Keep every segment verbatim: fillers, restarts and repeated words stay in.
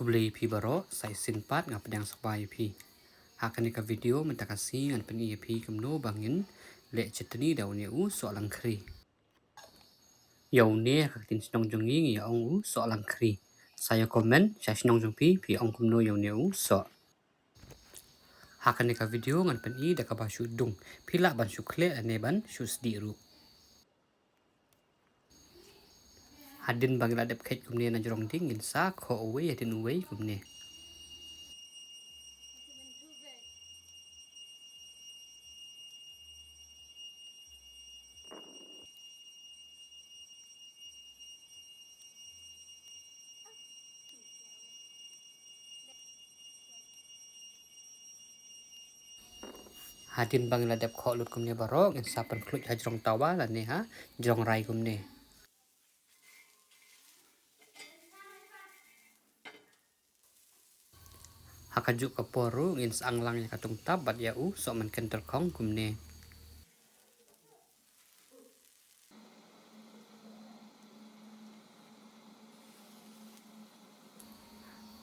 Khublei phi baroh, sa shisien pat nga pdiang sngewbha ïa phi. Ha kane ka video mynta ka sngi ngan pyni ïa phi kumno ba ngin leh chutney da une u soh langkhri. Ïa une ha ka ktien shnong jong ngi ngi ong u soh langkhri. Sa ïa comment sha shnong jong phi, phi ong kumno ïa une u soh. Ha kane ka video ngan pyni da kaba shu dung, phi lah ban shu khleh lane ban shu sdieh ruh. Hadien ba ngi la dep kheit kumne na jrong ding, ngin sa khoh uwei hadien uwei kumne. Hadien ba ngi la dep khoh lut kumne baroh, ngin sa pynkhluit ha jrong tawa lane ha jrong rai kumne. Ha kajuh ka por ruh ngin sa ang lang ïa ka tungtap bad ïa u sohmynken tyrkhong kumne.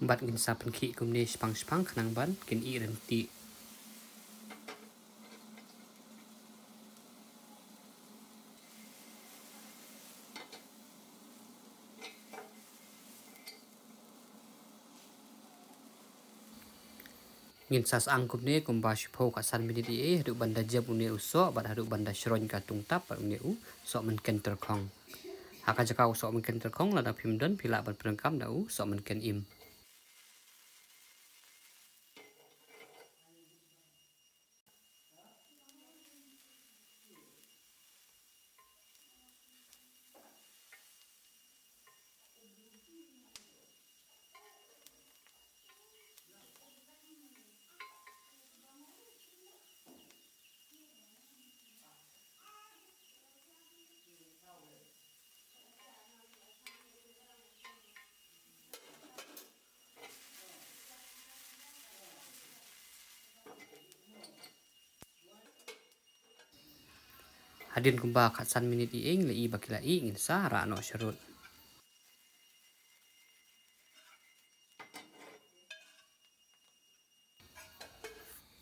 Bad ngin sa pynkhih kumne shipang shipang khnang ban kin ih ryntih. Ngin sa sah kumne kumba shiphew ka san minit ïa haduh ban da jem une u soh bad haduh ban da shroiñ ka tungtap bad une u sohmynken tyrkhong. Ha ka jaka u sohmynken tyrkhong lada phim don phi lah ban pyndonkam da u sohmynken im. Hadien kumba khatsan minit ïa ing la i ba ki la i ngin sa rah noh sharud.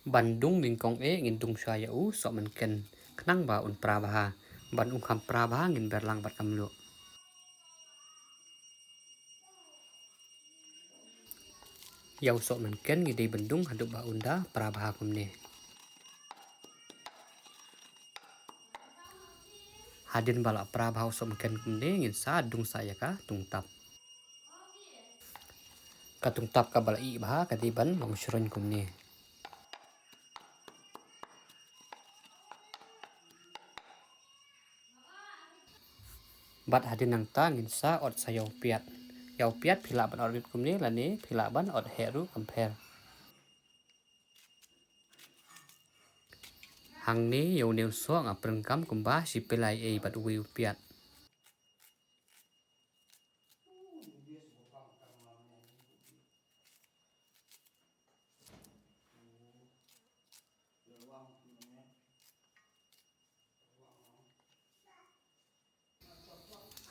Ban dung nyngkong eh ngin dung shuwa ïa u sohmynken khnang ba un pra bha. Ban um kham pra bha ngin ber lang bad ka mluh. Ïa u sohmynken ngi dei ban dung haduh ba un da pra bha kumne. Hadien ba la pra bha u sohmynken kumne ngin sa dung sa ïa ka tungtap. Ka tungtap kaba la ih bha ka dei ban long shroiñ kumne. Bad hadien nangta ngin sa ot sa ïa u piat. Ïa u piat phi lah ban ot rit kumne lane phi lah ban ot heh ruh kam pher. Hangne ïa une u soh nga pyndonkam kumba shi pela ei bad uwei u piat.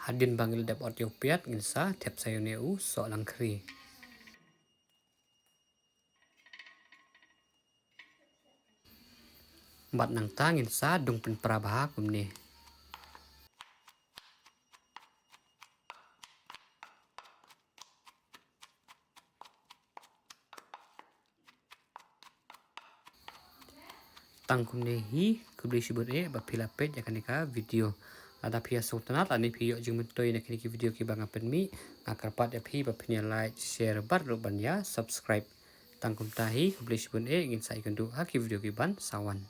Hadien ba ngi la dep ot ïa u piat ngin sa thep sa ïa une u soh langkhri. Bad nangta ngin sa dung pynpra bha kumne. Tang kumne hi, khublei shibun eh ba phi la peit ïa kane ka video. Lada phi ïa sngewtynnat lane phi ïoh jingmyntoi na kine ki video kiba nga pynmih, nga kyrpad ïa phi ba phin ïa like, share bad ruh ban ïa subscribe. Tang kumta hi, khublei shibun eh, ngin sa ïakynduh ha ki video kiban sa wan.